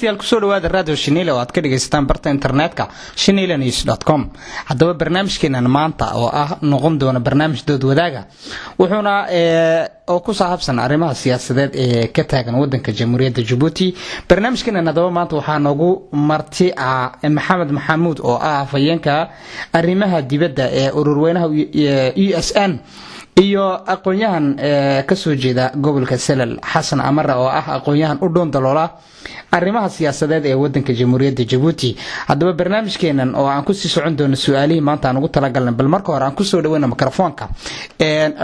Dhegeystayaal, kusoo dhawaada Radio Shinile oo aad ka dhegaysataan barta internetka shinilenews.com. Haddaba barnaamijkeenan maanta oo ah noqon doona barnaamij dood wadaaga, wuxuuna oo ku saabsan arrimaha siyaasadeed ee ka taagan wadanka Jamhuuriyadda Jabuuti. Barnaamijkeenan haddaba maanta waxaa noogu marti ah Maxamed Maxamuud oo ah afhayeenka arrimaha dibadda ee ururweynaha USN, iyo aqoon-yahan kasoo jeeda gobolka Salal, Xasan Amara, oo ah aqoon-yahan u dhoon daloola arrimaha siyaasadeed ee wadanka Jamhuuriyadda Jabuuti. Haddaba barnaamijkeenan oo aan kusii socon doono su-aalihii maanta aan ugu talagalnay, bal marka hore aan kusoo dhaweyna mikrofoonka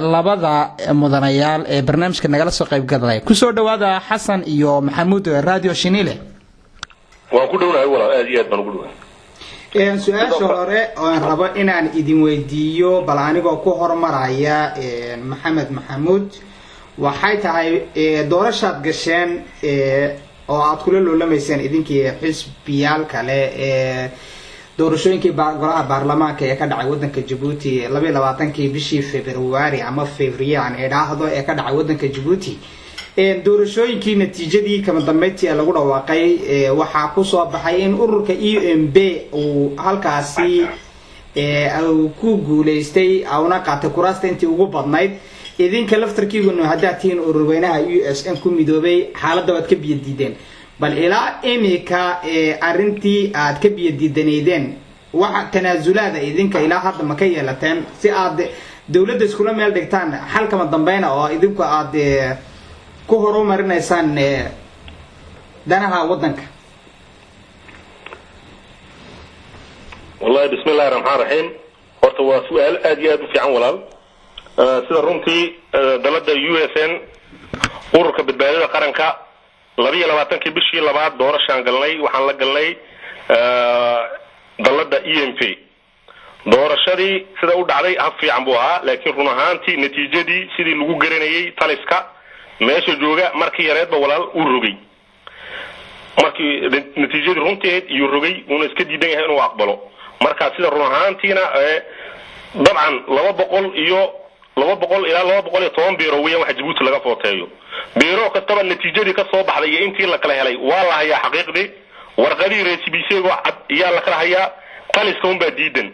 labada mudanayaal ee barnaamijka nagala soo qaybgalaya. Kusoo dhawaada, Xasan iyo Maxamuud, Radio Shinile. Waan ku dhownahay, walaal, aad iyo aad baan ugu dhowahay. Su-aasha hore oon rabo inaan idin weydiiyo, bal anigoo ku horumaraya Maxamed Maxamuud, waxay tahay doorashaad gasheen oo aad kula loolamayseen idinkii xisbiyaal kale ee doorashooyinkii golaha baarlamaanka ee ka dhacay wadanka Jabuuti 22-kii bishii February ama Fevrier aan idhaahdo ee ka dhacay wadanka Jabuuti. Doorashooyinkii natiijadii kama dambeyntii ee lagu dhawaaqay waxaa kusoo baxay in ururka UMP uu halkaasi uu ku guuleystay, una qaatay kuraasta intii ugu badnayd. Idinka laftarkiiguna haddaad tihiin ururweynaha USN ku midoobay, xaaladda waad ka biyo diideen. Bal ilaa imika arrintii aad ka biyo diidanaydeen, waxa tanaasulaada idinka ilaa hadda ma ka yeelateen si aad dowladda iskula meel dhigtaan xalkama dambeyna oo idinku aad ku horumarinaysaan danaha waddanka? Wallahi, bismi illahi raxmaan raxiim. Horta waa su-aal aad iyo aad u fiican, walaal. Sida runtii, dalada USN, Ururka Badbaadada Qaranka, 22-kii bishii labaad doorashaan galnay. Waxaan la galnay dalada EMP. Doorashadii sida u dhacday hab fiican buu ahaa, laakiin run ahaantii natiijadii sidii lagu garanayay taliska meesha jooga markii yareedba, walaal, uu rogay. Markii natiijadii runteed iyuu rogay, uuna iska diidan yahay inuu aqbalo. Marka sida run ahaantiina, dabcan 200 iyo 200 ilaa 210 biiro weeyaan waxa Jabuuti laga footeeyo. Biiro kastaba natiijadii ka soo baxday iyo intii la kala helay waa la hayaa. Xaqiiqdii warqadii récépissé-go cad iyaa la kala hayaa. Taliska unbaa diidan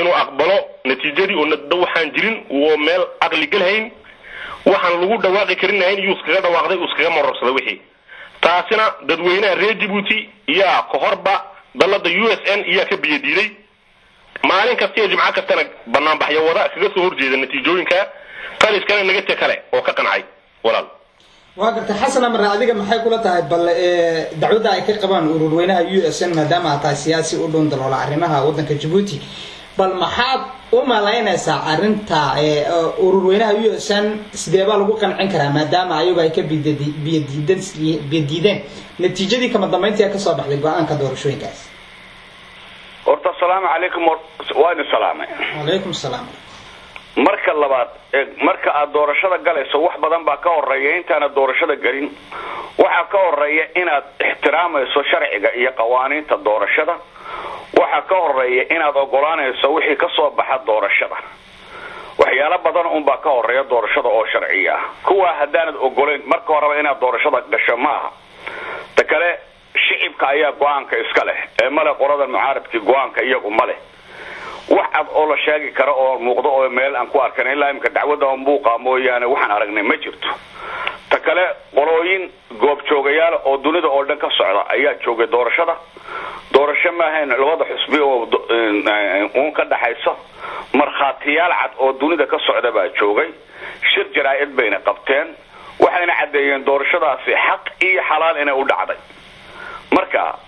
inuu aqbalo natiijadii oo waxaan jirin oo meel aqli gelhayn, waxaan lagu dhawaaqi karinahayn iyuu iskaga dhawaaqday, uu iskaga marorsaday wixii. Taasina dadweynaha reer Jabuuti iyaa kahorba dalada USN iyaa ka biyo diiday, maalin kasta iyo jimco kastana banaanbaxyo wada kaga soo horjeeda natiijooyinka taliskana naga kale oo ka qancay, walaal. Waa gartay. Xasan Amare, adiga maxay kula tahay bal dacwadda ay ka qabaan ururweynaha USN, maadaama aad tahay siyaasi u dhown daloola arrimaha waddanka Jabuuti? Bal maxaad u malaynaysaa arrinta ururweynaha USN? Sidee baa lagu qancin karaa maadaama ayagu ay ka biyadiidan biyo diideen natiijadii kama dambeyntii ee kasoo baxday go-aanka doorashooyinkaas? Horta asalaamu calaykum, waa idin salaamay. Calaykum salaam. Marka labaad, marka aad doorashada galayso, wax badan baa ka horeeya intaana doorashada gelin. Waxaa ka horeeya inaad ixtiraamayso sharciga iyo qawaaniinta doorashada. Waxaa ka horeeya inaad ogolaanayso wixii ka soo baxa doorashada. Waxyaalo badan unbaa ka horeeya doorashada oo sharciya ah. Kuwaa haddaanad ogolayn marka horeba, inaad doorashada gasho ma aha. Ta kale, shicibka ayaa go-aanka iska leh ee male qolada mucaaradkii go-aanka iyagu ma leh. Wax cad oo la sheegi karo oo muuqdo oo meel aan ku arkan ilaa imika dacwadda buuqa mooyaane waxaan aragnay ma jirto. Ta kale, qolooyin goobjoogayaal oo dunida oo dhan ka socda ayaa joogay doorashada. Doorasho maahayn labada xusbi oo uun ka dhaxayso. Markhaatiyaal cad oo dunida ka socda baa joogay. Shir jaraa-id bayna qabteen, waxayna caddeeyeen doorashadaasi xaq iyo xalaal inay u dhacday. Marka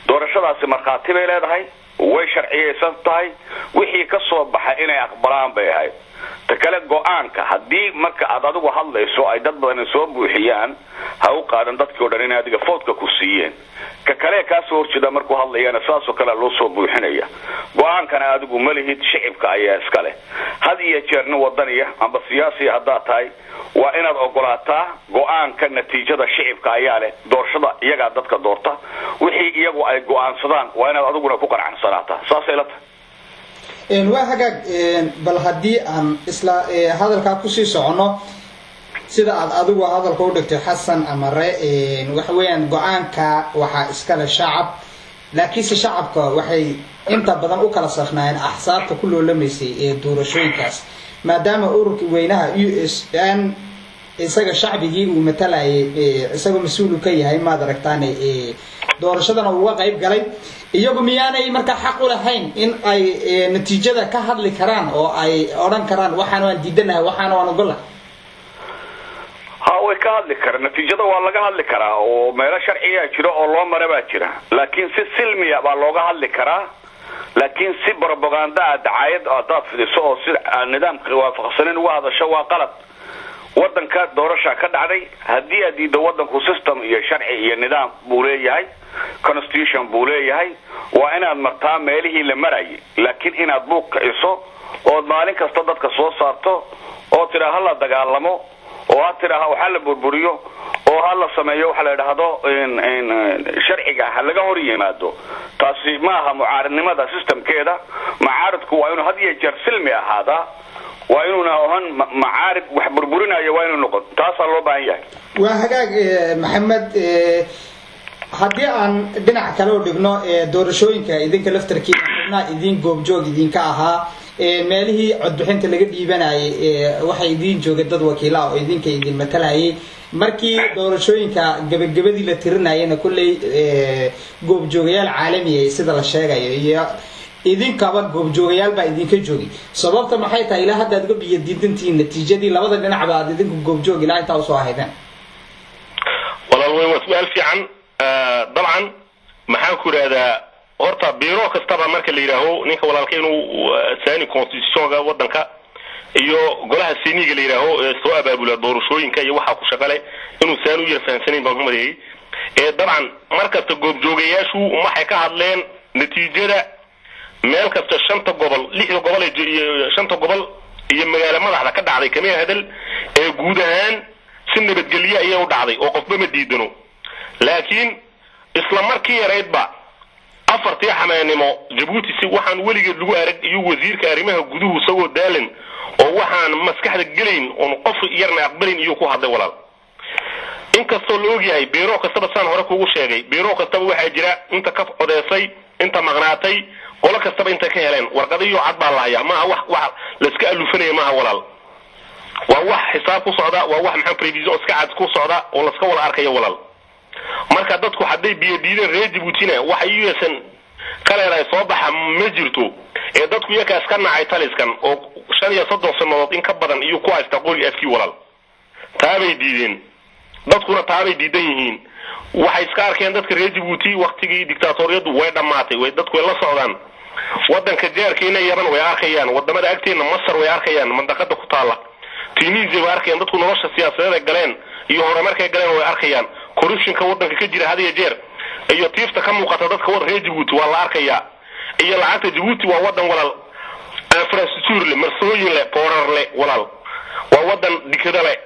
doorashadaasi markhaati bay leedahay, way sharciyaysan tahay. Wixii ka soo baxay inay aqbalaan bay ahayd. Ta kale, go-aanka haddii marka aad adigu hadlayso ay dad badani soo buuxiyaan, ha u qaadan dadkii o dhan inay adiga vote-ka ku siiyeen. Ka kale kaasoo horjeeda markuu hadlayana saasoo kale loo soo buuxinaya. Go-aankana adigu ma lihid, shicibka ayaa iska leh. Had iyo jeer nin wadaniya amba siyaasiya haddaad tahay, waa inaad ogolaataa go-aanka natiijada. Shicibka ayaa leh doorashada, iyagaa dadka doorta. Wixii iyagu ay go-aansadaan waa inaad adiguna ku qanacsanaataa. Saasay la tahay. Waa hagaag. Bal haddii aan isla hadalkaa kusii soconno. Sida aad adigu hadalka u dhigtay, Xasan Amare, waxa weeyaan go-aanka waxaa iskale shacab, laakiinse shacabka waxay inta badan u kala safnaayeen axsaabta ku loolamaysay ee doorashooyinkaas, maadaama ururka weynaha USN isaga shacbigii uu matalayay, isagoo mas-uul ka yahay, maad aragtaan, doorashadana uga qayb galay. Iyagu miyaanay markaa xaq u lahayn in ay natiijada ka hadli karaan oo ay odhan karaan waxaan waan diidanahay, waxaana waan ogollahay? Ha, way ka hadli karaan. Natiijada waa laga hadli karaa oo meelo sharciyaa jira oo loo mara baa jira, laakiin si silmiya baa looga hadli karaa. Laakiin si propaganda ah, dacaayad haddaad fidiso oo si aan nidaamka waafaqsanin uga hadasho, waa qalad. Wadanka doorashaa ka dhacday. Haddii aad diiddo, wadanku system iyo sharci iyo nidaam buu leeyahay, constitution buu leeyahay. Waa inaad martaa meelihii la marayay. Laakiin inaad buuq kiciso ood maalin kasta dadka soo saarto oo tidhaa hala dagaalamo, oo ha tidhaaha waxa la burburiyo, oo ha la sameeyo waxa la idhaahdo sharciga ha laga hor yimaado, taasi ma aha mucaaridnimada systemkeeda. Mucaaridku waa inuu had iyo jeer silmi ahaadaa, waa inuuna ohan macaarid wax burburinayo, waa inuu noqon. Taasaa loo baahan yahay. Waa hagaag, Maxamed. Haddii aan dhinaca kale u dhigno doorashooyinka, idinka laftarkiina xubnaha idin goobjoog idinka ahaa meelihii codbixinta laga dhiibanayay, waxaa idiin joogay dad wakiila oo idinka idin matalayay. Markii doorashooyinka gabagabadii la tirinayana, kolley goobjoogayaal caalamiya sida la sheegayo iyo idinkaba goobjoogayaal baa idinka joogay. Sababta maxay tahay ilaa hadda aad uga biyo diidantihiin natiijadii labada dhinacba aad idinku goobjoog ilaa intaa usoo ahaydeen? Walaal wey, waa su-aal fiican. Dabcan, maxaan ku idhahdaa, horta biro kastaba marka la yidhaaho, ninka walaalka inuu saani constitutionka waddanka iyo golaha seniga la yidhaaho ee soo abaabula doorashooyinka iyo waxaa ku shaqale inuu saan u yar fahamsanayn baan ku maleeyey. Ee dabcan mar kasta goobjoogayaashu waxay ka hadleen natiijada meel kasta, shanta gobol, lixda gobol iyo shanta gobol iyo magaalo madaxda ka dhacday kamay hadal. Ee guud ahaan si nabadgelye ayay u dhacday oo qofba ma diidano. Laakiin isla markii yaraydba, 4tii xameenimo, Jabuuti si waxaan weligeed lagu arag iyo wasiirka arrimaha guduhu isagoo daalin oo waxaan maskaxda gelayn oon qof yarna aqbalin iyo ku hadlay. Walaal, inkastoo la ogyahay beero kastaba, saan hore kugu sheegay, beero kastaba waxaa jira inta ka codeysay, inta maqnaatay, qolo kastaba intay ka heleen, warqadiyo cad baa la hayaa. Maaha wax layska alufanaya maaha, walaal. Waa wax xisaab ku socda, waa wax maxaa prévision iska cad ku socda oo laska wada arkayo, walaal. Marka dadku hadday biyo diideen, reer Jabuutina waxay USN ka leedahay soo baxa ma jirto. Ee dadku iyakaa iska nacay taliskan oo 35 sannadood in ka badan iyo ku haysta qori afkii, walaal. Taabay diideen dadkuna, taabay diidan yihiin. Waxay iska arkeen dadka reer Jabuuti waktigii dictaatoriyadu way dhammaatay. Way dadku way la socdaan waddanka jaarkeena Yaman, way arkayaan wadamada agteena, Masar way arkayaan, mandaqada ku taalla Tunisia way arkayaan. Dadku nolosha siyaasadeed ay galeen iyo horumarkay galeen way arkayaan. Corruptionka waddanka ka jira had iyo jeer iyo tiifta ka muuqata dadka wada reer Jabuuti waa la arkayaa, iyo lacagta. Jabuuti waa wadan, walaal, infrastructure leh, marsooyin leh, poorar leh, walaal. Waa wadan dikada leh,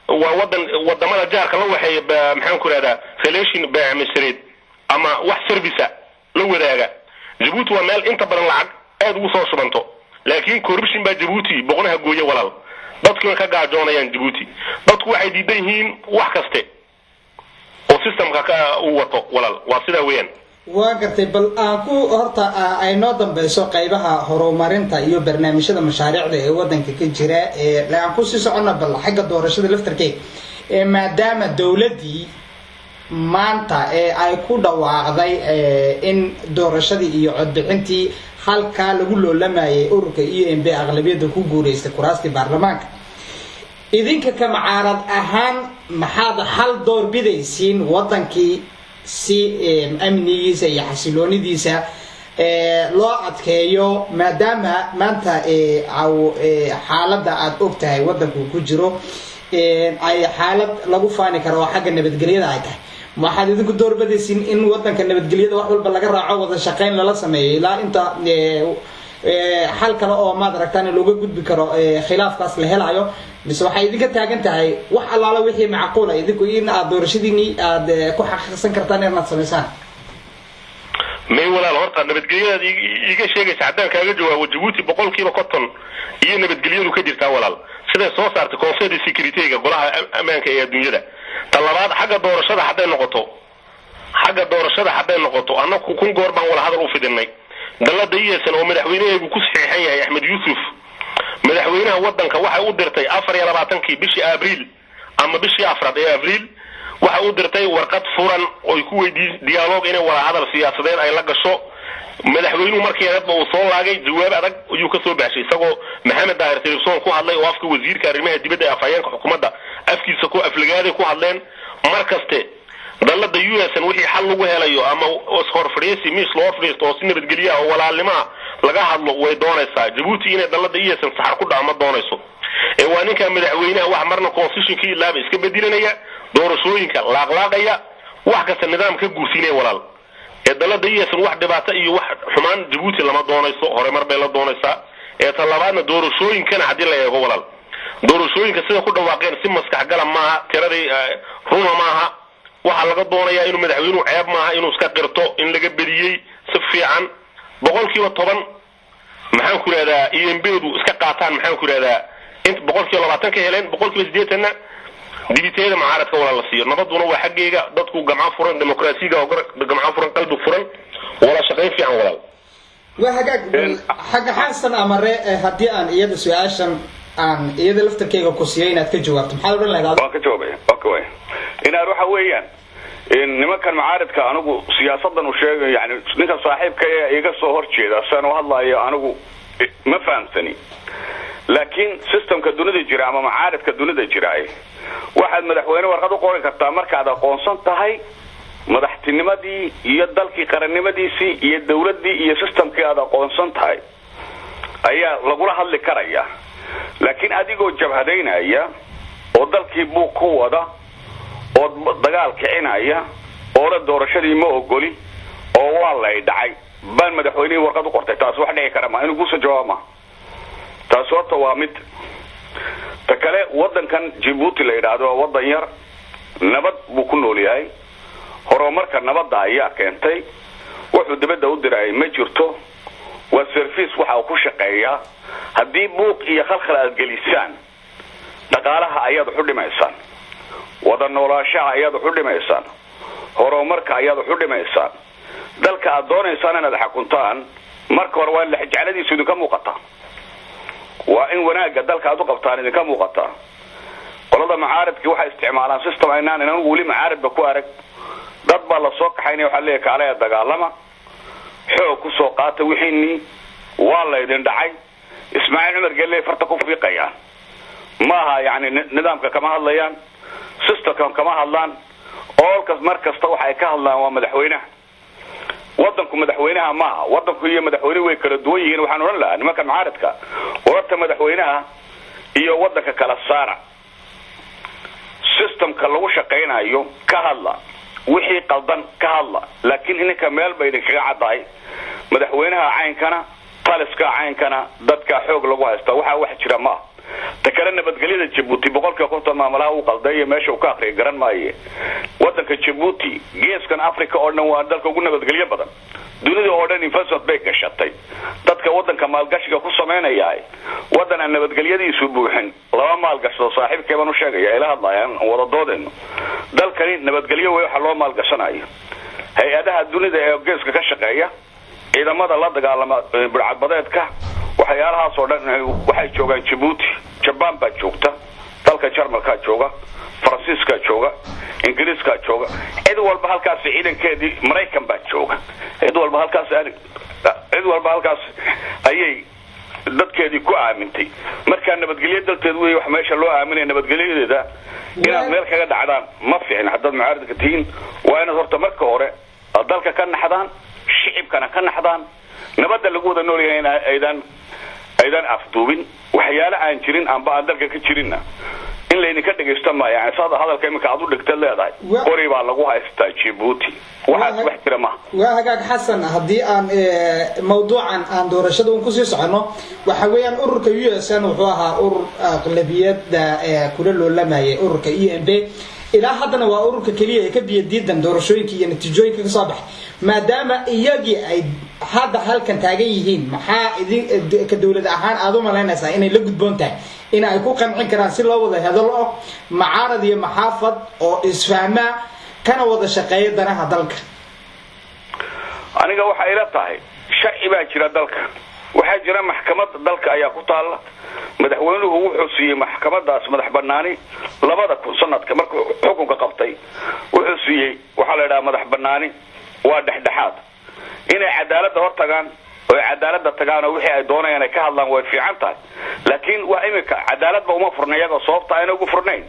waa wadan wadamada jaarka la waxeeya, maxaan ku ihahdaa, relation beecmisreed ama wax service la wadaaga. Jabuuti waa meel inta badan lacag aad ugu soo shubanto, laakiin corruption baa Jabuuti boqonaha gooya, walaal. Dadkuna ka gaajoonayaan Jabuuti. Dadku waxay diidan yihiin wax kaste oo systemka ka uu wato, walaal. Waa sidaa weeyaan. Waa gartay. Bal aan ku horta ay noo dambeyso qaybaha horumarinta iyo barnaamijyada mashaariicda ee wadanka ka jira, ee aan kusii soconna bal xagga doorashada laftarkeeda, maadaama dowladdii maanta ee ay ku dhawaaqday in doorashadii iyo codbixintii halkaa lagu loolamayay ururka UMP aqlabiyadda ku guureystay kuraastii baarlamaanka. Idinka ka mucaarad ahaan maxaad xal door bidaysiin wadankii si amnigiisa iyo xasiloonidiisa loo adkeeyo, maadaama maanta xaaladda aada og tahay waddanku ku jiro ay xaalad lagu faani karo oo xagga nabadgelyada ay tahay? Waxaad idinku doorbadaysiin in wadanka nabadgelyada wax walba laga raaco, wada shaqayn lala sameeyo ilaa inta xal kale oo maad aragtaan looga gudbi karo khilaafkaas la helayo, mise waxay idinka taagan tahay wax allaala wixii macquula idinku in aad doorashadiini aad ku xaqiiqsan kartaan inaad samaysaan? May, walaal, horta nabadgelyadaad iiga sheegaysa haddaan kaaga jawaabo, Jabuuti 50% iyo nabadgelyadu ka jirtaa, walaal. Siday soo saartay Conseil de Sécurité-ga, golaha ammaanka ee adduunyada. Ta labaad, xagga doorashada hadday noqoto, xagga doorashada hadday noqoto, annaku 1000 goor baan wada hadal u fidinay dalada ESN oo madaxweynaheegu ku saxiixan yahay, Axmed Yuusuf, madaxweynaha wadanka. Waxay u dirtay 24-kii bishii Abriil ama bishii afraad ee Abriil, waxay u dirtay warqad furan oy ku weydii dialogue, inay wada hadal siyaasadeed ay la gasho. Madaxweynuhu markii yareedba uu soo laagay, jawaab adag ayuu kasoo baxshay, isagoo Maxamed Daahir Telefson ku hadlay oo afka wasiirka arrimaha dibadda ee afhayeenka xukuumadda afkiisa ku aflagaaday ku hadleen. Mar kaste dalada USN wixii xal lagu helayo ama ishorfadhiisi, miis loo fadhiisto oo si nabadgelyaha oo walaalnimaha laga hadlo, way doonaysaa. Jabuuti inay dalada ESN saxar ku dhaco ma doonayso. Ee waa ninka madaxweynaha wax marna constitutionkii ilaaba iska bedilanaya, doorashooyinka laaqlaaqaya, wax kasta nidaam ka guursiinaya, walaal. Ee dalada ESN wax dhibaato iyo wax xumaan Jabuuti lama doonayso, horumar bay la doonaysaa. Ee ta labaadna, doorashooyinkana haddii la eego, walaal, doorashooyinka sida ku dhawaaqeen si maskax gala maaha, tiradii runa maaha. Waxaa laga doonayaa inuu madaxweynuhu, ceeb maaha inuu iska qirto in laga bediyey si fiican, 10%, maxaan ku ihahdaa, UMP-du iska qaataan, maxaan ku ihahdaa, int 20% ka heleen, 80%-na dibiteyada mucaaradka, walaal, la siiyo. Nabaduna waa xaggeyga, dadku gamco furan, dimuqraasiga gamco furan, qalbi furan, wala shaqayn fiican, walaal. Waa hagaag. Xagga Xasan Amare, haddii aan iyada su-aashan aan iyada laftarkeyga ku siiyay inaad ka jawaabto, maxaad odhan lahayd? Waan ka jawaabaya. Okay, inaad waxa weeyaan nimankan mucaaridka, anigu siyaasadan uu sheegayo, yani ninka saaxiibka ee iga soo horjeeda siaan u hadlayo anigu ma fahamsani, laakiin systemka dunida jira ama mucaaridka dunida jira, waxaad madaxweyne warqad u qori kartaa markaad aqoonsan tahay madaxtinimadii iyo dalkii, qarannimadiisii iyo dawladdii iyo systemkii aad aqoonsan tahay ayaa lagula hadli karaya. Laakiin adigoo jabhadaynaya oo dalkii buuq ku wada oo dagaal kicinaya oo la doorashadii ma ogoli oo waa lay dhacay baan madaxweynihii warqad u qortay, taas wax dhici kara ma inuu kuusoo jawaab ma. Taas horta waa mid. Ta kale, waddankan Jabuuti la yidhaahdo waa waddan yar, nabad buu ku nool yahay, horumarka nabadda ayaa keentay. Wuxuu dibadda u diray ma jirto, waa service waxa uu ku shaqeeyaa. Haddii buuq iyo khalkhal aad gelisaan, dhaqaalaha ayaad waxu dhimaysaan, wada noolaashaha ayaad waxu dhimaysaan, horumarka ayaad waxu dhimaysaan. Dalka aad doonaysaan inaad xakuntaan, marka hore waa in lexjecladiisu idinka muuqataa, waa in wanaagga dalka aad u qabtaan idinka muuqataa. Qolada mucaaridkii waxay isticmaalaan system aynaan inagu weli mucaaridba ku arag. Dad baa lasoo kaxaynaya, waxaa leeyahay kaalaya dagaalama, xoog kusoo qaata wixiinii, waa laydin dhacay. Ismaaciil Cumar Gelle farta ku fiiqayaan maaha, yani nidaamka kama hadlayaan, systemka kama hadlaan. Oolkas mar kasta waxa ay ka hadlaan waa madaxweynaha wadanku. Madaxweynaha maaha wadanku iyo madaxweynuhu way kala duwan yihiin. Waxaan odhan lahaa nimanka mucaaridka, wararta madaxweynaha iyo wadanka kala saara, systemka lagu shaqaynayo ka hadla, wixii qaldan ka hadla. Laakiin ininka meel ba idinkaga caddahay, madaxweynaha caynkana, taliska caynkana, dadka xoog lagu haysta, waxaa wax jira maaha. Ta kale, nabadgelyada Jabuuti 50% maamulaha uu qalday iyo meesha uu ka akriya garan maaye. Wadanka Jabuuti geeskan Africa oo dhan waa dalka ugu nabadgelyo badan, dunida oo dhan investment bay gashatay, dadka wadanka maalgashiga ku sameynaya. Wadan aan nabadgelyadiisu buuxin lama maalgashado. Saaxiibkay baan u sheegaya, ila hadlayaan, wada doodayno. Dalkani nabadgelyo wey waxa loo maalgashanayo. Hay-adaha dunida ee geeska ka shaqeeya, ciidamada la dagaalama burcadbadeedka, waxyaalahaas oo dhan waxay joogaan Jabuuti. Jabaan baa joogta, dalka Jarmalkaa jooga, Faransiiskaa jooga, Ingiriiskaa jooga, cid walba halkaas ciidankeedii, Maraykan baa jooga, cid walba halkaas, cid walba halkaas ayay dadkeedii ku aamintay. Markaa nabadgelyo dalteed wey wax meesha loo aaminaya. Nabadgelyadeeda inaad meel kaga dhacdaan ma fiicin. Haddaad mucaaridka tihiin, waa inaad horta marka hore aad dalka ka naxdaan, shicibkana ka naxdaan, nabadda lagu wada nool yahay in aydan afduubin, waxyaalo aan jirin amba aan dalka ka jirinna in laydinka dhagaysto ma. Yani saada hadalka iminka aad u dhigtad leedahay, qori baa lagu haystaa Jabuuti, waxaas wax jira maaha. Waa hagaag, Xasan. Haddii aan mawduucan aan doorashada un kusii soconno, waxa weeyaan ururka USN wuxuu ahaa urur aqlabiyadda kula loolamayay ururka UMP, ilaa haddana waa ururka keliya ee ka biyo diidan doorashooyinka iyo natiijooyinka kasoo baxay, maadaama iyagii ay Hadda halkan taagan yihiin, maxaa idin ka dowlad ahaan aada u malaynaysaa inay la gudboon tahay in ay ku qancin karaan si loo wada hadalo oo macaarad iyo maxaafad oo isfahmaa kana wada shaqeeya danaha dalka? Aniga waxay ila tahay sharci baa jira dalka, waxaa jira maxkamadda dalka ayaa ku taalla. Madaxweynuhu wuxuu siiyey maxkamadaas madax banaani 2000 sanadka markuu xukunka qabtay. Wuxuu siiyey waxaa la yidhaha madax banaani, waa dhexdhexaad. Inay cadaaladda hor tagaan oo ay cadaaladda tagaan oo wixii ay doonayaan ay ka hadlaan way fiican tahay, laakiin waa iminka cadaaladba uma furna iyagoo. Sababta ayna ugu furnayn,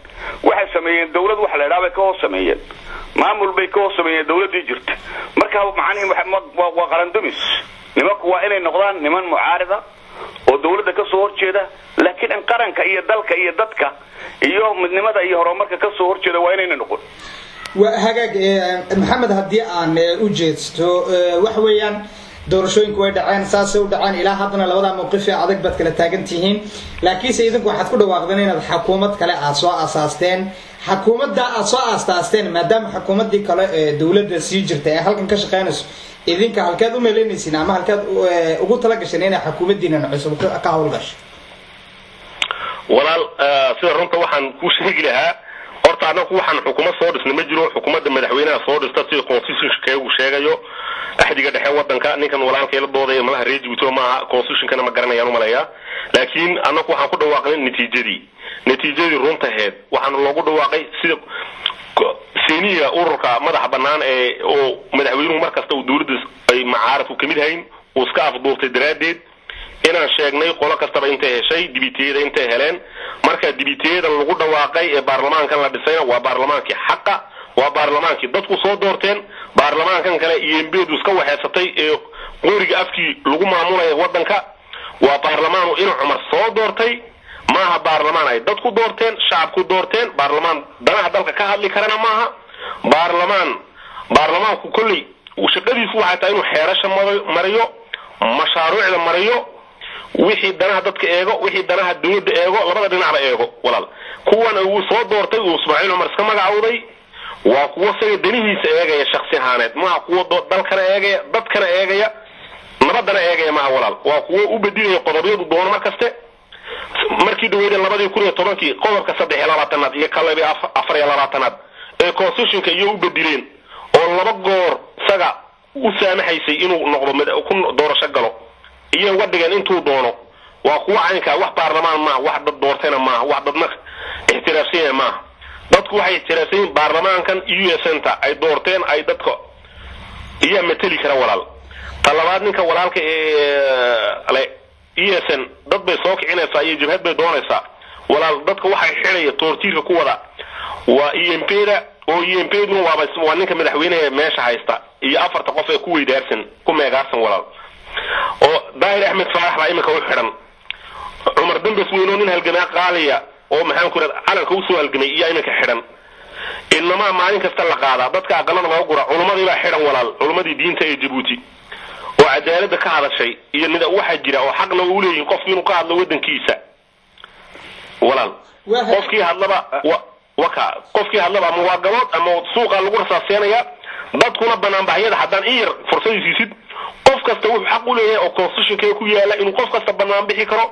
waxay sameeyeen dawlad waxa la yidhaha bay ka hoos sameeyeen, maamul bay ka hoos sameeyeen dawladdii jirta. Marka macnihi waa qarandumis. Nimanku waa inay noqdaan niman mucaarida oo dawladda kasoo horjeeda, laakiin in qaranka iyo dalka iyo dadka iyo midnimada iyo horumarka kasoo horjeeda waa inayna noqon. Waa hagaag. Maxamed, haddii aan u jeedsto, waxa weeyaan doorashooyinku way dhaceen, saasay u dhaceen. Ilaa haddana labadaa mawqif ee adag baad kala taagan tihiin, laakiinse idinku waxaad ku dhawaaqdeen inaad xakuumad kale aad soo asaasteen. Xakuumadda aad soo aasaasteen, maadaama xakuumaddii kale ee dowladda sii jirta ee halkan ka shaqeynayso, idinka halkeed u maleynaysiin ama halkeed ugu tala gasheen inay xakuumaddiinan cusub ka howlgasho? Walaal, sida runta waxaan kuu sheegi lahaa, horta annagu waxaan xukuumad soo dhisna ma jiro. Xukuumadda madaxweynaha soo dhista sida constitutionkeegu sheegayo, axdiga dhexe wadanka. Ninkan walaalkay la doodaya malaha reer Jibuuti maaha, constitutionkana ma garanayaan umaleeyaa. Laakiin annagu waxaan ku dhawaaqnay natiijadii runtaheed. Waxaana loogu dhawaaqay sida seniya ururka madaxa banaan ee oo madaxweynuhu mar kasta uu dowladda ay macaaradku kamid hayn uu iska afduurtay daraaddeed, inaan sheegnay qolo kastaba intay heshay, dibitiyada intay heleen. Marka dibitiyadan lagu dhawaaqay ee baarlamaankan la dhisayna waa baarlamaankii xaqa, waa baarlamaankii dadku soo doorteen. Baarlamaankan kale iyo embedu iska waxeysatay ee qoriga afkii lagu maamulaya wadanka waa baarlamaanu inuu Cumar soo doortay maaha. Baarlamaan ay dadku doorteen, shacabku doorteen, baarlamaan danaha dalka ka hadli karana maaha. Baarlamaanku kolley shaqadiisu waxay tahay inuu xeerasha mariyo, mashaaruucda mariyo, wixii danaha dadka eego, wixii danaha dowladda eego, labada dhinacba eego. Walaal, kuwan uu soo doortay uu Ismaaciil Cumar iska magacowday waa kuwo isaga danihiisa eegaya shaksi ahaaneed, maaha kuwo dalkana eegaya, dadkana eegaya, nabadana eegaya maaha. Walaal, waa kuwo u bedilaya qodobyadu doono mar kaste. Markii dhaweydeen 2010-kii qodobka 23aad iyo kalabi 24aad ee constitutionka iyo u bedileen oo laba goor isaga u saamaxaysay inuu noqdo ku doorasho galo, iyo uga dhigeen intuu doono. Waa kuwo caynkaa. Wax baarlamaan maaha, wax dad doortayna maaha, wax dadna ixtiraafsanya maaha. Dadku waxay ixtiraafsan yihiin baarlamaankan u s n ta ay doorteen, ay dadka iyaa mateli kara. Walaal, ta labaad, ninka walaalka ee le e s n dad bay soo kicinaysaa iyo jabhad bay doonaysaa, walaal, dadka waxay xidhaya toortiirka ku wada waa e m p da, oo e m p duna waaba waa ninka madaxweynaha meesha haysta iyo afarta qof ee ku weydaarsan, ku meegaarsan. Walaal, oo Daahir Axmed Faarax baa iminka u xidhan, Cumar Dambes weyn oo nin halgamaa qaaliya oo maxaan ku irahda calanka usoo halgamay iyo iminka xidhan. Inamaa maalin kasta la qaadaa dadka, aqalada looga gura. Culummadii baa xidhan, walaal, culummadii diinta ee Jabuuti oo cadaaladda ka hadashay iyo nida waxaa jira oo xaqna uu leeyihin qofki inuu ka hadlo wadankiisa. Walaal, qofkii hadlaba waka qofkii hadlaba ama waa galood ama suuqa lagu rasaaseenaya. Dadkuna banaanbaxyada haddaan in yar fursad siisid, qof kasta wuxuu xaq u leeyahay oo constitutionka ku yaala inuu qof kasta banaan bixi karo,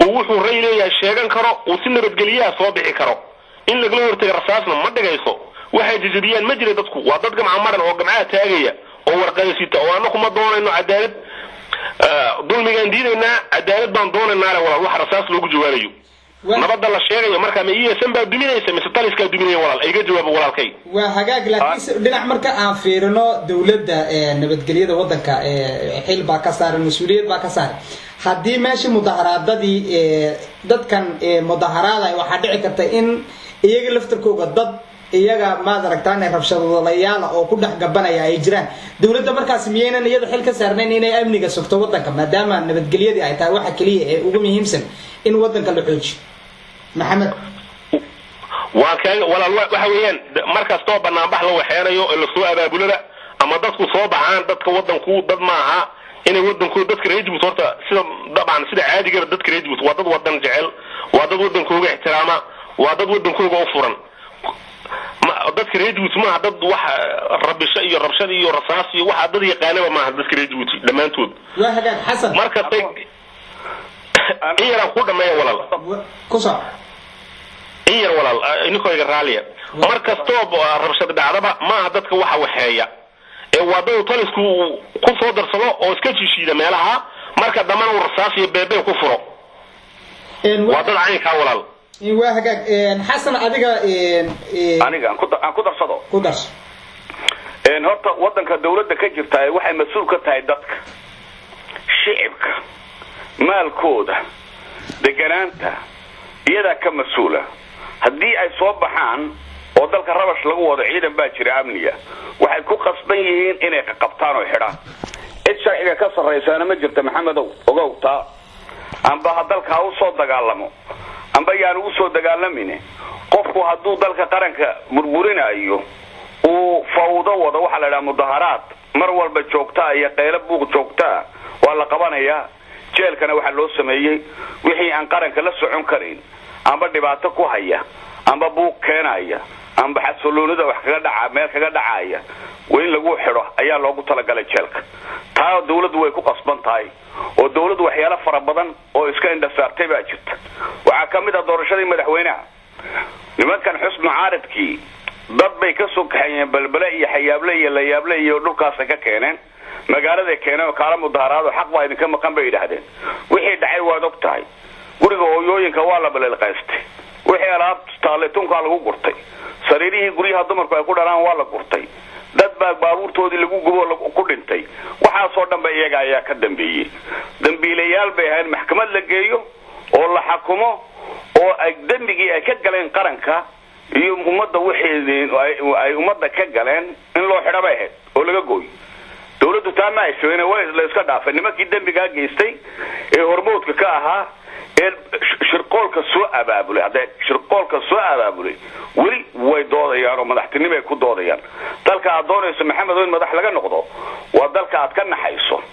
uu wuxuu ray leeyahay sheegan karo, uu si nabadgelyaha soo bixi karo. In lagala hortaga rasaasna ma dhigayso. Waxay jajabiyaan ma jira. Dadku waa dad gamca maran oo gamcaha taagaya oo warqaysita oo anaku ma doonayno cadaalad, dulmigaan diidaynaa, cadaalad baan doonaynaa le. Walaal, wax rasaas loogu jawaabayo nabadda la sheegayo marka ma e s n baa duminaysa mise taliskaa duminaya? Walaal, iga jawaabo walaalkay. Waa hagaag, laakiin dhinac marka aan fiirino dowladda nabadgelyada wadanka xil baa ka saaran, mas-uuliyad baa ka saaran. Haddii meeshii mudaharaadadii dadkan mudaharaada, waxaa dhici karta in iyaga laftarkooga dad iyaga maad aragtaan rabshadwadayaala oo ku dhex gabanaya ay jiraan. Dowladda markaas miyaynan iyada xil ka saarnayn inay amniga sugto wadanka, maadaama nabadgelyadii ay tahay waxa keliya ee ugu muhiimsan in wadanka la xoojiyo? Maxamed. Waa kaaga, walaal. Waxa weeyaan mar kastoo banaanbax la waxeenayo ee lasoo abaabulada ama dadku soo baxaan, dadka wadanku dad maaha inay wadankooda, dadka reer Jibuuti horta sida dabcan sida caadigaba dadka reer Jibuuti waa dad wadan jecel, waa dad wadankooga ixtiraama, waa dad wadankooga u furan. Dadka reer Jabuuti maaha dad wax rabisho iyo rabshada iyo rasaas iyo waxa dad yaqaanaba maaha, dadka reer Jabuuti dhammaantood. Waa hagaag, Xasan. Markastay in yaraan ku dhameeya, walaal. Ku soc. In yar, walaal, ininkoo iga raaliya. Mar kastoo rabshad dhacdaba maaha dadka waxa waxeeya ee waa dad talisku uu ku soo darsado oo iska jishiida meelaha, marka dambana uu rasaas iyo beebee ku furo. Waa dad caynkaa, walaal. Waa hagaag, Xasan, adiga. Aniga aan ku darsado. Ku darso. Horta wadanka dawladda ka jirta waxay mas-uul ka tahay dadka shicibka, maalkooda, deganaanta iyadaa ka mas-uula. Haddii ay soo baxaan oo dalka rabash lagu wado, ciidan baa jira amniga, waxay ku qasban yihiin inay qaqabtaan oo xidhaan. Cid sharciga ka sarraysaana ma jirta, Maxamedow, ogow taa. Amba ha dalka ha usoo dagaalamo amba yaan ugu soo dagaalamin, qofku hadduu dalka qaranka burburinayo, uu fawdo wado, waxaa la idhaha mudaharaad mar walba joogtaa iyo qaylo buuq joogtaa, waa la qabanayaa. Jeelkana waxaa loo sameeyey wixii aan qaranka la socon karin, amba dhibaato ku haya, amba buuq keenaya, amba xasaloonida wax kaga dhaca, meel kaga dhacaya, in lagu xidho ayaa loogu talagalay jeelka. Taa dawladdu way ku qasban tahay, oo dawladdu waxyaalo fara badan oo iska indhasaartay baa jirta. Waxaa ka mid ah doorashadii madaxweynaha. Nimankan xus mucaaridkii dad bay ka soo kaxeeyeen Balbele iyo Xayaable iyo Layaable iyo dhulkaasay ka keeneen, magaaladay keeneen oo kaala mudaharaado, xaq baa idinka maqan bay yidhaahdeen. Wixii dhacay waad og tahay. Guriga hooyooyinka waa la balelqaystay, wixii alaab taallay tunkaa lagu gurtay, sariirihii guryaha dumarku ay ku dhalaan waa la gurtay, dad baa baabuurtoodii lagu gubo ku dhintay. Waxaasoo dhan ba iyaga ayaa ka dambeeyey. Dambiilayaal bay ahayn maxkamad la geeyo oo la xakumo, oo ay dembigii ay ka galeen qaranka iyo ummadda, wixii ay ummadda ka galeen in loo xidho bay ahayd oo laga gooyo. Dawladdu taa ma aysayn, waa la iska dhaafay. Nimankii dembigaa geystay ee hormoodka ka ahaa ee shirqoolka soo abaabulay, haddee shirqoolka soo abaabulay, weli way doodayaan oo madaxtinimay ku doodayaan. Dalka aad doonayso, Maxamed, oo in madax laga noqdo, waa dalka aad ka naxayso,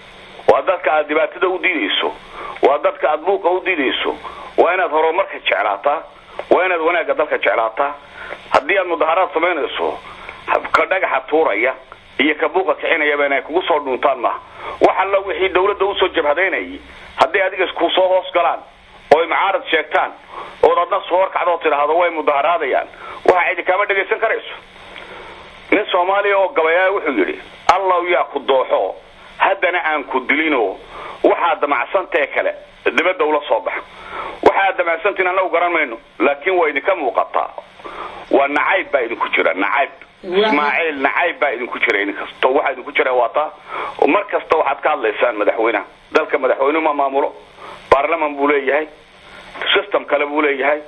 waa dadka aad dhibaatada u diidayso, waa dadka aad buuqa u diidayso. Waa inaad horumarka jeclaataa, waa inaad wanaagga dalka jeclaataa. Haddii aad mudaharaad samaynayso, ka dhagaxa tuuraya iyo ka buuqa kicinayaba inay kugu soo dhuuntaan maaha. Wax alla wixii dawladda usoo jabhadaynayay hadday adiga ku soo hoos galaan oo ay mucaarad sheegtaan, ood adna soo horkacdo oo tidhaahdo way mudaharaadayaan, waxa cidi kaama dhagaysan karayso. Nin Soomaaliya oo gabayaa wuxuu yidhi: "Allow yaa ku dooxo haddana aan ku dilino, waxaad damacsantae kale dibadda ula soo baxa." Waxaad damacsantiin annagu garan mayno, laakiin waa idinka muuqataa. Waa nacayb baa idinku jira, nacayb Ismaaciil, nacayb baa idinku jira. Idinkasto waxaa idinku jira waa taa. Mar kasta waxaad ka hadlaysaan madaxweynaha dalka. Madaxweynuhu ma maamulo, baarlaman buu leeyahay, system kale buu leeyahay,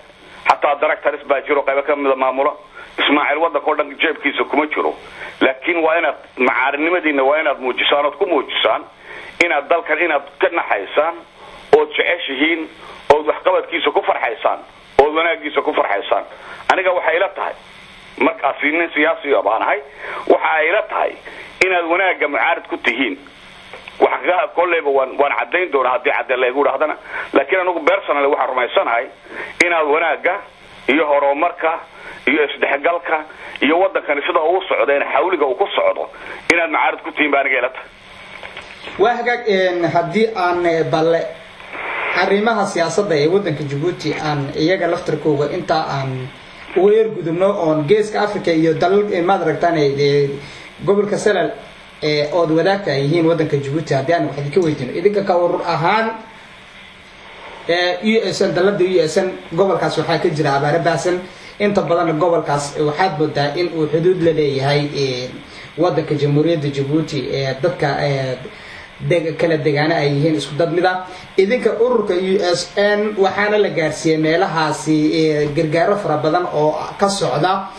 xataa directors baa jiro qaybo ka mida maamula. Ismaaciil waddanka o dhan jeebkiisa kuma jiro, laakiin waa inaad macaarinimadiina waa inaad muujisaan, ood ku muujisaan inaad dalkan inaad ka naxaysaan, ood jeceshihiin, ood waxqabadkiisa ku farxaysaan, ood wanaagiisa ku farxaysaan. Aniga waxay ila tahay, markaasi nin siyaasiya baan ahay, waxa ay ila tahay inaad wanaagga mucaarid ku tihiin. Wax kolleyba waan caddayn doonaa haddii cadde laygu dhahdana, laakiin anigu personally waxaan rumaysanahay inaad wanaagga iyo horumarka iyo isdhexgalka iyo waddankani sida uu socdeen, xawliga uu ku socdo, inaad mucaarid ku tihiin ba aniga ila tahay. Waa hagaag. Haddii aan balle arrimaha siyaasadda ee waddanka Jabuuti aan iyaga laftarkooga intaa aan uga yargudubno, oon Geeska Africa iyo dalal maad aragtaan gobolka Salal ood wadaagta ay yihiin waddanka Jabuuti, haddii aan wax idinka weydiino idinka ka urur ahaan USN, dalada USN, gobolkaas waxaa ka jira abaare baahsan. Inta badanna gobolkaas waxaad moodaa in uu xuduud la leeyahay waddanka Jamhuuriyadda Jabuuti, ee dadka kala degaana ay yihiin isku dad mid ah. Idinka ururka USN waxaana la gaarsiiyey meelahaasi gargaaro fara badan oo ka socda,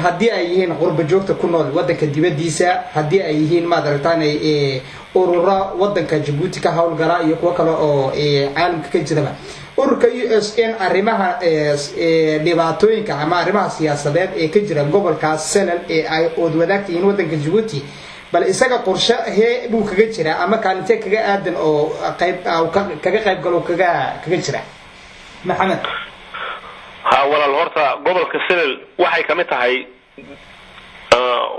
haddii ay yihiin qurba joogta ku nool waddanka dibaddiisa, haddii ay yihiin maad aragtaan ururo waddanka Jabuuti ka howlgala iyo kuwo kale oo caalamka ka jiraba. Ururka USN arrimaha dhibaatooyinka ama arrimaha siyaasadeed ee ka jira gobolkaas Salal ee ay ood wadaagta yihiin waddanka Jabuuti, bal isaga qorshe hee buu kaga jiraa ama kaalintee kaga aadan oo qayb kaga qayb galo kaga jira, Maxamed? Ha walaal, horta gobolka Selel waxay kamid tahay,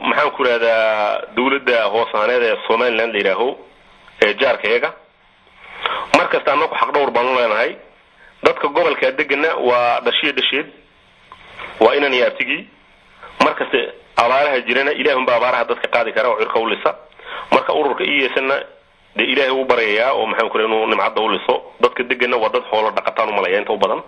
maxaan ku rahdaa, dawladda hoosaaneed ee Somaliland la yidhaaho ee jaarka iyaga. Mar kasta anaku xaq dhowr baanu leenahay. Dadka gobolka degana waa dhashiyo dhasheed, waa inan iyo abtigii. Mar kasta abaaraha jirana ilaahunba abaaraha dadka qaadi kara oo cirka u lisa. Marka ururka iyesana dee Ilaahay u baryayaa oo, maxaan ku raha, inuu nimcadda u liso. Dadka degana waa dad xoolo dhaqataan umalaya inta u badan.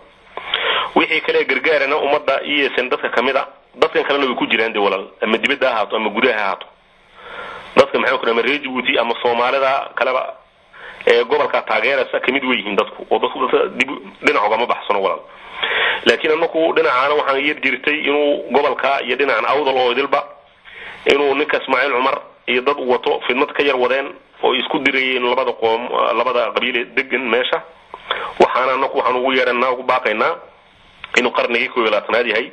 Wixii kale gargaarana ummadda iyesen dadka kamid a, dadkan kalena way ku jiraan dee walaal, ama dibadda ha ahaato ama gudaha ha ahaato. Dadka, maxaan ku raha, ama reer Jabuuti ama Soomaalida kaleba ee gobolka taageeraysa kamid way yihiin dadku, oo dadku dadka dib dhinac ugama baxsano walaal. Laakiin anaku dhinacaana waxaan yar jirtay inuu gobolka iyo dhinacan Awdal oo idilba inuu ninka Ismaaciil Cumar iyo dad u wato fidmad ka yar wadeen oo isku dirayeen labada qoom, labada qabiile degan meesha. Waxaana anaku waxaan ugu yeedhanaa, ugu baaqaynaa inuu qarnigii 21aad yahay,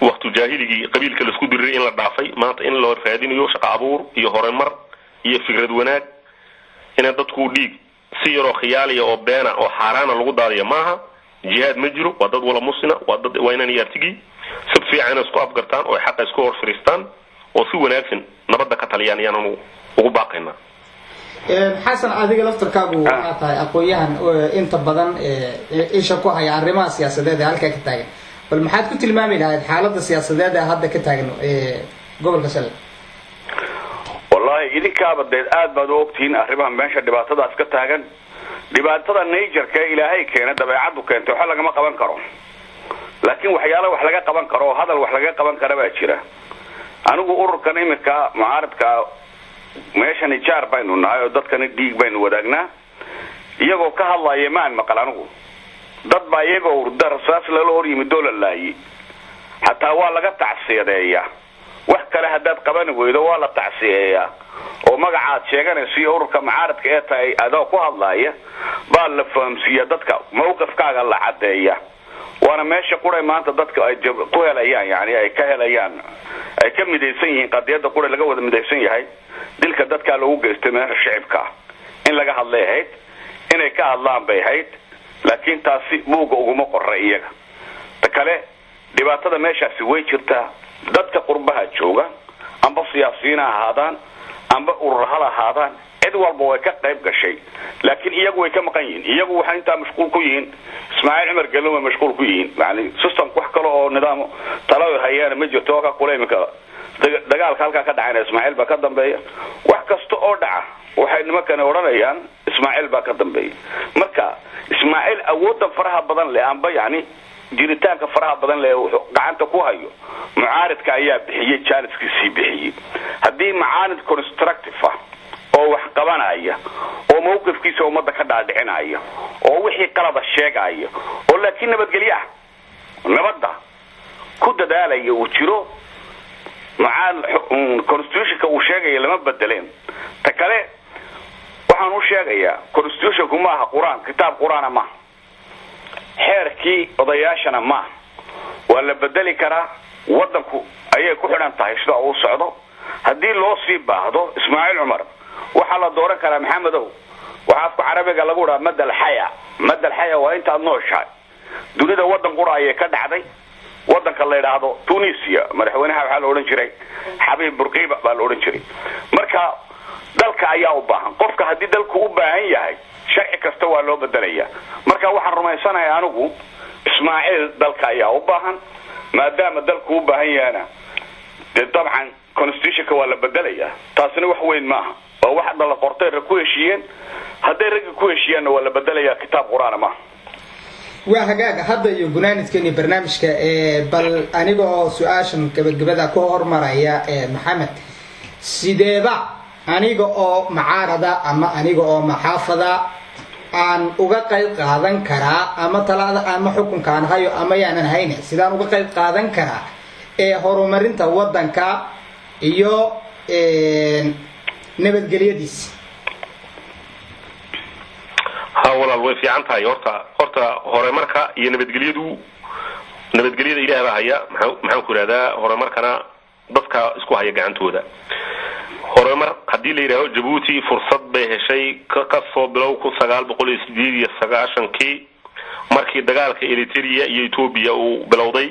waktu jaahiligii qabiilka laisku diriray in la dhaafay, maanta in loo raadinayo shaqo abuur iyo horumar iyo fikrad wanaag. Ina dadku dhiig si yaroo khiyaaliya oo beena oo xaaraana lagu daadiyo maaha. Jihaad ma jiro, waa dad wala muslina, waa dad, waa inaan iyo abtigii si fiican inay isku afgartaan oo xaqa isku hor fariistaan oo si wanaagsan nabadda ka taliyaan ayaan ugu baaqaynaa. Xasan, adiga laftarkaagu waxaa tahay aqoon-yahan inta badan isha ku haya arrimaha siyaasadeed ee halkaa ka taagan. Bal maxaad ku tilmaami lahayd xaaladda siyaasadeed ee hadda ka taagan gobolka Shalay? Wallahi idinkaaba dee aad baad u ogtihiin arrimaha meesha dhibaatadaas ka taagan. Dhibaatada natureka ee Ilaahay keena, dabeecaddu keentay, waxa lagama qaban karo, laakiin waxyaala wax laga qaban karo oo hadal wax laga qaban kara baa jira. Anigu ururkan iminka mucaaradka meeshani jaar baynu nahay oo dadkani dhiig baynu wadaagnaa. Iyagoo ka hadlaya maan maqal anigu. Dad baa iyagoo hurda rasaas lala hor yimid oo la laayay. Xataa waa laga tacsiyadeeyaa. Wax kale haddaad qabani weydo, waa la tacsiyeeyaa oo magacaad sheeganayso iyo ururka mucaaradka ee tahay adoo ku hadlaaya baa la fahamsiiya dadka, mawqifkaaga la caddeeya. Waana meesha quray maanta dadka ay ku helayaan, yani ay ka helayaan, ay ka midaysan yihiin. Qadiyadda quray laga wada midaysan yahay, dilka dadkaa loogu geystay meesha shicibka ah, in laga hadlay ahayd, inay ka hadlaan bay ahayd, laakiin taasi buugga uguma qorra iyaga. Ta kale, dhibaatada meeshaasi way jirtaa. Dadka qurbaha jooga, amba siyaasiyiin ha ahaadaan amba urur hal ahaadaan, cid walba way ka qayb gashay, laakiin iyagu way ka maqan yihiin. Iyagu waxay intaa mashquul ku yihiin Ismaaciil Cumar Gello way mashquul ku yihiin. Yani systemka wax kale oo nidaam talo hayaan ma jirto. Ka kule iminka dagaalka halkaa ka dhacayna Ismaaciil baa ka dambeeya. Wax kasta oo dhaca waxay nimankani odhanayaan Ismaaciil baa ka dambeeya. Marka Ismaaciil awoodda faraha badan leh amba yani jiritaanka faraha badan leh wuxuu gacanta ku hayo, mucaaridka ayaa bixiyey, jaaniskiisii bixiyey. Haddii mucaarid constructive ah oo wax qabanaya oo mawqifkiisa ummadda ka dhaadhicinaya oo wixii qalada sheegaya oo laakiin nabadgelyo ah, nabadda ku dadaalaya uu jiro, constitutionka uu sheegaya lama bedeleen. Ta kale, waxaan u sheegayaa, constitutionku maaha Qur-aan, kitaab Qur-aana maaha, xeerkii odayaashana maaha. Waa la bedeli karaa. Waddanku ayay ku xidhan tahay sida uu socdo. Haddii loo sii baahdo Ismaaciil Cumar, waxaa la dooran karaa, Maxamedow, waxaa afka Carabiga lagu dhaha madal xaya. Madal xaya waa intaad nooshahay. Dunida waddan qura ayay ka dhacday, waddanka la yidhaahdo Tunisia. Madaxweynaha waxaa la odhan jiray Xabiib Burqiba baa la odhan jiray. Marka dalka ayaa u baahan qofka. Haddii dalku u baahan yahay, sharci kasta waa loo bedelaya. Marka waxaan rumaysanahay anigu Ismaaciil dalka ayaa u baahan. Maadaama dalku u baahan yahana, dee dabcan constitutionka waa la bedelaya. Taasina wax weyn maaha, waa wax hadda la qortay, rag ku heshiiyeen. Hadday ragga ku heshiiyaanna, waa la bedelayaa, kitaab Qur-aana maaha. Waa hagaag. Hadda iyo gunaanidkeeni barnaamijka, bal aniga oo su-aashan gabagabada ku hormaraya, Maxamed, sideeba aniga oo macaarada ama aniga oo maxaafada aan uga qayb qaadan karaa, ama talada ama xukunkaan hayo ama yaanan hayne, sidaan uga qayb qaadan karaa ee horumarinta waddanka iyo nabadgelyadiisa? Ha walaal, way fiican tahay. Horta horumarka iyo nabadgelyadu, nabadgelyada Ilaah baa haya. Maxaan ku ihahdaa, horumarkana dadka isku haya gacantooda. Horumar haddii la yidhahdo, Jabuuti fursad bay heshay kasoo bilow 1998-kii. Markii dagaalka Eritrea iyo Etoobiya uu bilowday,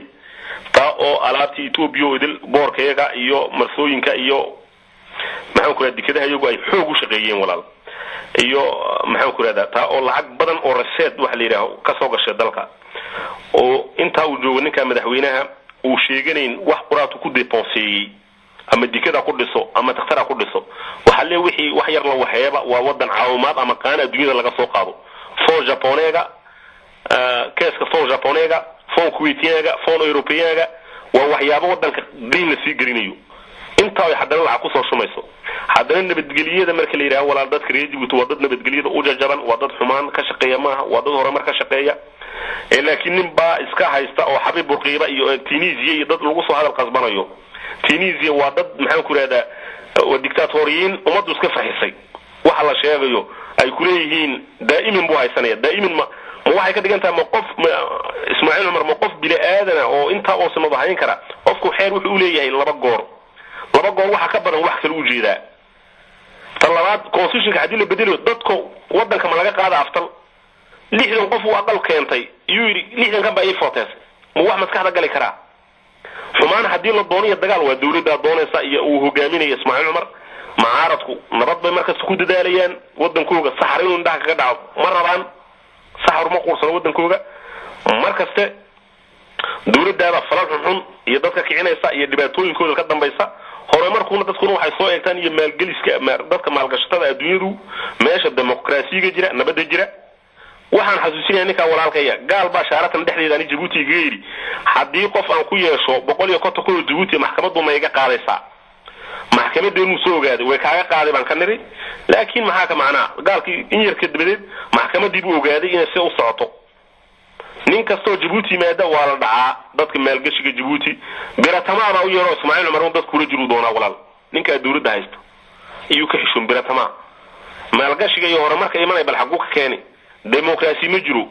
taa oo alaabtii Etoobiya oo idil boorkayaga iyo marsooyinka iyo, maxaan ku rahda, dekadaha iyagu ay xoog u shaqeeyeen, walaal, iyo, maxaan ku rahdaa, taa oo lacag badan oo recette waxa la yidhaaho kasoo gashay dalka, oo intaa uu joogo ninka madaxweynaha uu sheeganayn wax quraatu ku dépenseeyey, ama dekada ku dhiso ama takhtara ku dhiso. Waxaa le wixii wax yar la waxeeba waa wadan caawimaad ama qaana adduunyada laga soo qaado, fonds japoneega, keeska fonds japoneega, fonds kuwaitiyaga, fonds européenga, waa waxyaabo wadanka dayn la sii gelinayo. Intaa ay haddana lacag kusoo shumayso, haddana nabadgeliyada marka la yidhaha, walaal, dadka reer Jibuuti waa dad nabadgelyada u jajaban, waa dad xumaan ka shaqeeya maaha, waa dad horumar ka shaqeeya. Laakiin nin baa iska haysta oo Xabiib Burqiiba iyo Tunisia iyo dad lagu soo hadal qasbanayo. Tunisia waa dad, maxaan ku ihahdaa, waa dictatoriyiin ummaddu iska faxisay. Waxa la sheegayo ay kuleeyihiin daa'imin buu haysanaya, daa'imin ma waxay ka dhigan tahay ma qof Ismaaciil Cumar, ma qof bini aadana oo intaa oo sanado hayn kara? Qofku xeer wuxuu uleeyahay 2 goor, 2 goor waxa ka badan wax kale ujeedaa. Tan labaad, constitutionka haddii la bedelayo, dadka wadanka ma laga qaada aftal? 60 qof uu aqal keentay iyuu yidhi 60kan baa ii footeysay, ma wax maskaxda gali karaa? Xumaan haddii la doonayo dagaal waa dawladdaa doonaysa iyo uu hogaaminayo Ismaaciil Cumar. Mucaaradku nabad bay markasta ku dadaalayaan. Wadankooga saxar inuu indhaha kaga dhaco ma rabaan, saxar uma quursano wadankooga. Markaste dawladdaaba falal xunxun iyo dadka kicinaysa iyo dhibaatooyinkooda ka dambaysa. Horumarkuna dadkuna waxay soo eegtaan iyo maalgeliska dadka maalgashatada adduunyadu meesha dimuqraasiga jira, nabadda jira. Waxaan xasuusinaya ninkaa walaalkaya gaal baa shaaratan dhexdeeda ani Jabuuti igaga yidhi, haddii qof aan ku yeesho 150,000 oo Jabuuti, maxkamaddu ma iga qaadaysaa? Maxkamadeenu soo ogaaday way kaaga qaaday baan ka niri, laakiin maxaa ka macnaa? Gaalkii in yarka dabadeed maxkamadii buu ogaaday inay si u socoto. Nin kastoo Jabuuti yimaada waa la dhacaa. Dadka maalgashiga Jabuuti biratamaa baa u yeero Ismaaciil Cumar un dad kula jiruu doonaa, walaal. Ninkaa dawladda haysto iyuu ka xishoon biratamaa maalgashiga iyo horumarka imanaya, bal xaguu ka keeni? Democracy ma jiro,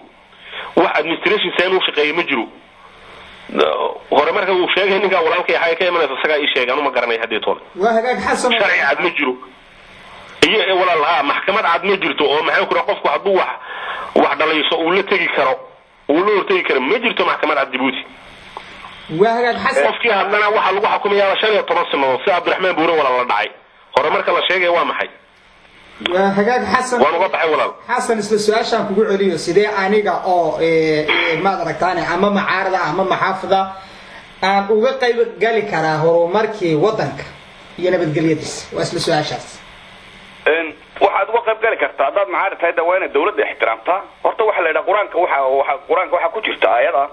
wax administration seen uu shaqeeyo ma jiro. Horumarka uu sheegay ninkaa walaalkay xagee ka imanaysa? Isagaa ii sheegay, anu ma garanay haddii toole. Waa hagaag, Xasan. Sharci cad ma jiro iyo, walaal, ha maxkamad cad ma jirto oo, maxaan ku raha, qofku hadduu wax dhalayso uu la tegi karo, uu la hortegi karo. Ma jirto maxkamad cad Jabuuti. Waa hagaag, Xasan. Qofkii hadlana waxaa lagu xukumayaa 15 sanadood, si Cabdiraxmaan Buure walaal la dhacay. Horumarka la sheegaya waa maxay? Waa hagaag, Xasan. Waan uga baxay, walaal. Xasan, isla su-aashaan kugu celiyo: sidee aniga oo maad aragtaane ama macaarada ama maxaafada aan uga qayb gali karaa horumarkii wadanka iyo nabadgelyadiisa? Waa isla su-aashaas. Waxaad uga qayb gali kartaa haddaad macaarid tahay de waa inaad dawladda ixtiraamtaa. Horta waxaa la yidhaha qur-aanka waxa qur-aanka waxaa ku jirta aayad ah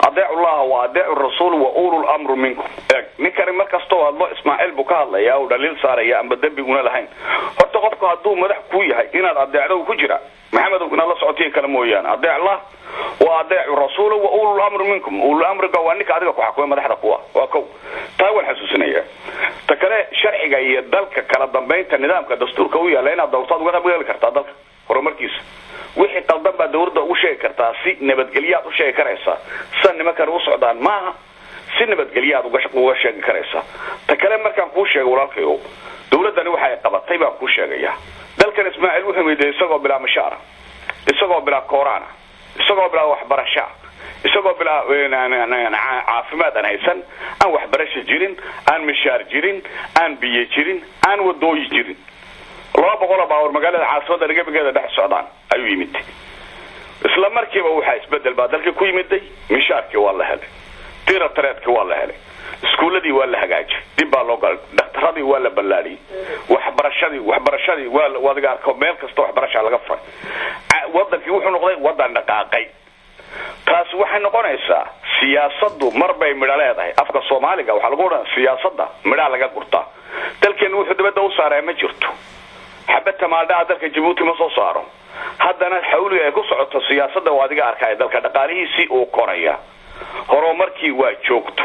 "adeecu llaha wa adeecu rasuul wa ulul amru minkum". Eeg, ninkani mar kastoo hadlo Ismaaciil buu ka hadlaya uu dhaliil saaraya amba dembiguna lahayn. Horta qofku hadduu madax kuu yahay inaad adeecdo ku jira, Maxamed, inaad la socotiyo kale mooyaane. "Adeec lah wa adeecu rasuul wa ulul amru minkum". Ulul amriga waa ninka adiga ku xakumay, madaxda kuwa waa kow. Taa waan xasuusinaya. Ta kale, sharciga iyo dalka kala dambeynta nidaamka dastuurka u yaalla inaad dawrtaad uga qayb gali kartaa dalka horumarkiisa. Wixii qaldan baa dawladda ugu sheegi kartaa, si nabadgelyaad u sheegi karaysaa. Sida nimankan u socdaan maaha, si nabadgelyaad uga sheegi karaysaa. Ta kale markaan kuu sheego, walaalkayo, dawladdani waxa ay qabatay baan kuu sheegaya. Dalkan Ismaaciil wuxuu weydiiyey isagoo bilaa mashaara, isagoo bilaa kooraana, isagoo bilaa waxbarasha, isagoo bilaa caafimaad aan haysan, aan waxbarasho jirin, aan mishaar jirin, aan biyo jirin, aan wadooyi jirin, 200 oo baabuur magaalada caasimada gebigeeda dhex socdaan ayuu yimid. Isla markiiba waxaa isbedel baa dalkii ku yimiday. Mishaarkii waa la helay, tira tareedkii waa la helay, iskuuladii waa la hagaajiyay, dib baa loo galay, dhakhtaradii waa la ballaadhiyey, waxbarashadii waa adiga arko, meel kasta waxbarashaa laga furay. Wadankii wuxuu noqday wadan dhaqaaqay. Taasi waxay noqonaysaa siyaasaddu mar bay midho leedahay. Afka Soomaaliga waxaa lagu odhan siyaasadda midhaa laga gurtaa. Dalkeenu wuxuu dibadda u saaraa ma jirto, xabad tamaaldhaha dalka Jabuuti ma soo saaro. Haddana xawliga ay ku socoto siyaasadda waa adiga arkaya, dalka dhaqaalihiisii uu koraya, horumarkii waa joogto,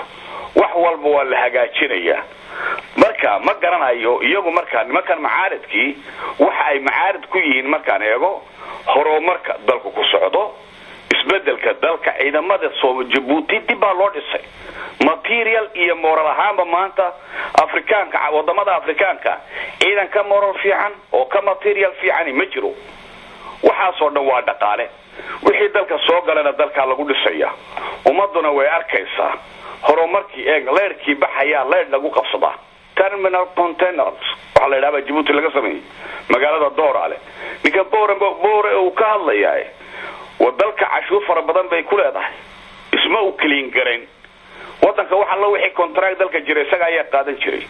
wax walba waa la hagaajinayaa. Marka ma garanayo iyagu, marka nimankan macaaridkii waxa ay macaarid ku yihiin markaan eego horumarka dalku ku socdo, isbedelka dalka, ciidamada soo Jabuuti dib baa loo dhisay material iyo moral ahaanba. Maanta Afrikaanka, wadamada Afrikaanka, ciidan ka moral fiican oo ka material fiicani ma jiro. Wax Waxaasoo dhan waa dhaqaale. Wixii dalka soo galana dalkaa lagu dhisaya, ummaduna way arkaysaa horumarkii. Eeg, leyrhkii baxayaa leyrh lagu qabsadaa. Terminal containers waxaa la yidhahdaa Jabuuti laga sameeyey, magaalada Doorale. Ninka Boore Boore uu ka hadlayaa wa dalka cashuur fara badan bay ku leedahay. Isma u clean garayn wadanka. Wax alla wixii contract dalka jira isaga ayaa qaadan jiray.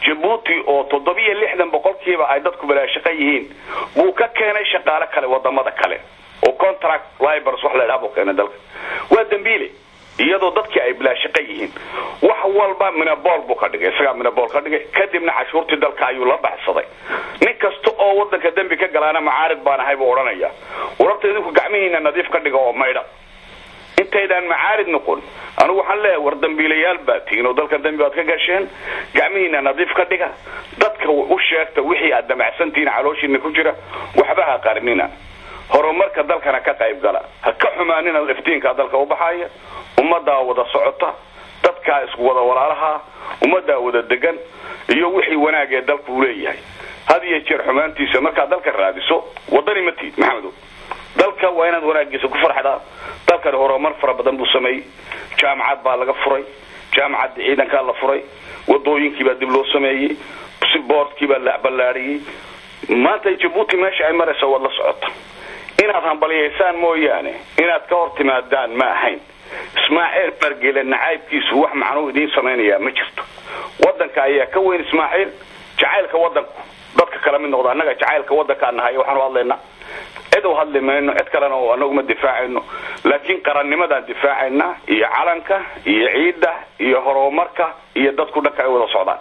Jabuuti oo 67% ay dadku balaashaqa yihiin buu ka keenay shaqaale kale, wadamada kale, oo contract labors wax la yidhaha buu keenay dalka. Waa dambiile, iyadoo dadkii ay bilaashaqa yihiin. Wax walba monopoly buu ka dhigay, isagaa monopoly ka dhigay. Kadibna cashuurtii dalka ayuu la baxsaday. Nin kasta oo wadanka dembi ka galaana macaarid baan ahay buu odhanaya. Wararta idinku gacmihiina nadiif ka dhiga oo maydha intaydaan macaarid noqon. Anigu waxaan leeyahay, war dambiilayaal baa tihiin oo dalkan dambi baad ka gasheen. Gacmihiina nadiif ka dhiga, dadka u sheegta wixii aad damacsantihiin, calooshiina ku jira waxba ha qarnina. Horumarka dalkana ka qayb gala, ha ka xumaanina iftiinkaa dalka u baxaya. Ummaddaa wada socota, dadkaa isku wada walaalaha, ummaddaa wada degan iyo wixii wanaag ee dalku uu leeyahay. Had iyo jeer xumaantiisa markaad dalka raadiso, wadani ma tiid, Maxamedow. Dalka waa inaad wanaagiisa ku farxdaa. Dalkani horumar fara badan buu sameeyey. Jaamacad baa laga furay, jaamacadda ciidankaa la furay, wadooyinkii baa dib loo sameeyey, seaportkii baa la ballaariyey. Maanta Jabuuti meesha ay maraysa waad la socota. Inaad hambaliyaysaan mooyaane inaad ka hor timaadaan ma ahayn. Ismaaciil Margele nacaybkiisu wax macnuu idiin samaynayaa ma jirto. Wadanka ayaa ka weyn Ismaaciil. Jacaylka wadanku dadka kala mid noqda. Annaga jacaylka wadankaan nahay waxaanu hadlaynaa, cid u hadli mayno, cid kalena oo anaguma difaacayno, laakiin qarannimadaan difaacaynaa iyo calanka iyo ciidda iyo horumarka iyo dadku dhanka ay wada socdaan.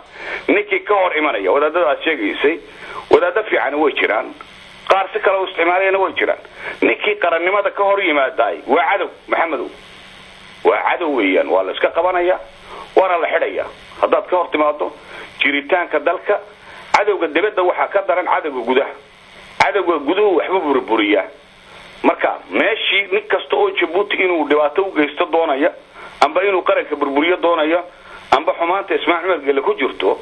Ninkii ka hor imanaya, wadaadada aad sheegaysay, wadaado fiican way jiraan, qaar si kale u isticmaalayana way jiraan. Ninkii qarannimada ka hor yimaadaay waa cadow, Maxamedow, waa cadow weeyaan. Waa la iska qabanaya, waana la xidhaya haddaad ka hor timaado jiritaanka dalka. Cadowga dibadda waxaa ka daran cadowga gudaha. Cadowga guduhu waxba burburiyaa. Marka meeshii nin kasta oo Jabuuti inuu dhibaato u geysto doonaya, amba inuu qaranka burburiyo doonaya, amba xumaanta Ismaaciil Cumar Gelle ku jirto,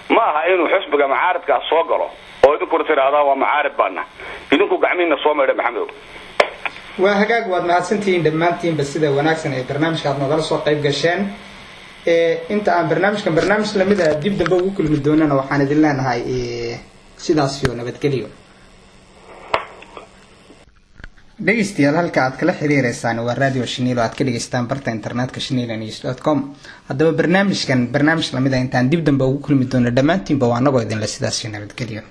ma aha inuu xusbiga macaaridkaa soo galo oo idinkuna tidhaahdaa waa macaarid baana. Idinku gacmihiina soo maydha, Maxamedow. Waa hagaag, waad mahadsantihiin dhammaantiinba sida wanaagsan ee barnaamijka aad noogala soo qayb gasheen. Inta aan barnaamijkan barnaamij lamid a dib dambe ugu kulmi doonana, waxaan idin leenahay sidaas iyo nabadgelyo. Dhegeystayaal, halka aad kala xiriireysaan waa Radio Shiniil oo aad ka dhegeystaan barta internetka shiniilnews.com. Haddaba barnaamijkan barnaamij lamid a intaan dib dambe ugu kulmi doono, dhammaantiinba waa anagoo idinle sidaas iyo nabadgelyo.